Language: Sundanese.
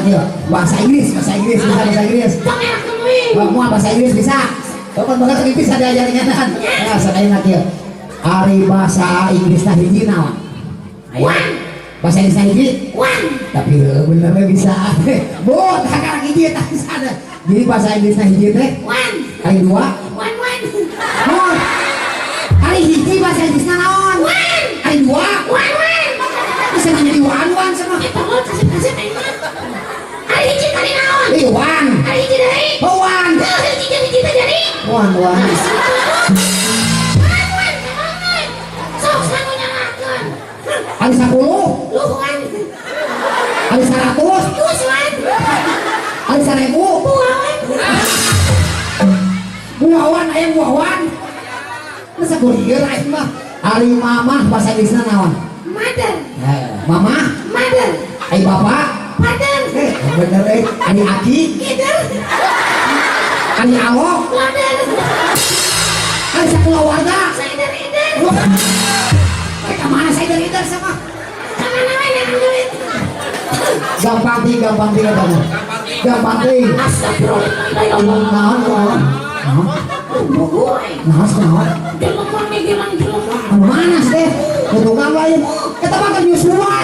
Iya, bahasa Inggris, bahasa Inggris bisa, bahasa Inggris. Semua bahasa Inggris bisa. Bapak banget bisa diajarin kan. Ya, sekali lagi. Ari bahasa Inggris nah hiji naon? Ayo. Bahasa Inggris nah hiji? One. Tapi bener we bisa. Bu, sekarang hiji tah bisa. Jadi bahasa Inggris nah hiji teh One. Kali dua. One one. Naon? Ari hiji bahasa Inggrisna naon? One. Ari dua. One one. Bisa jadi one one sama. Eta mah kasih-kasih teh mah. Ari hiji kali naon? Eh, one. Ari hiji deui. Oh, one. Teu hiji jeung hiji teh jadi. One one. One one kamangan. Sok sanu nyalakeun. Ari 10. Luhuan. Ari 100. Tuswan. Ari 1000. Buawan. Buawan aya buawan. Masa kurir aing mah. Ari mamah bahasa Inggrisna naon? Mother. Mamah, Mother. Ari bapak, Father. eh bener eh. Ari aki, Kider. Ari alok, Loader. Ari sakulawarga. Sider ider. Mereka mana saya dari sama? Kamana we neangan duit? Gampang ting, gampang ting eta mah. Gampang ting. Astagfirullah ya Allah. Naon naon? Naon? Bogo aing. Naon naon? Jelema nih gelang jelema. Anu mana sih teh? Tukang lain. Eta mah keur nyusuan.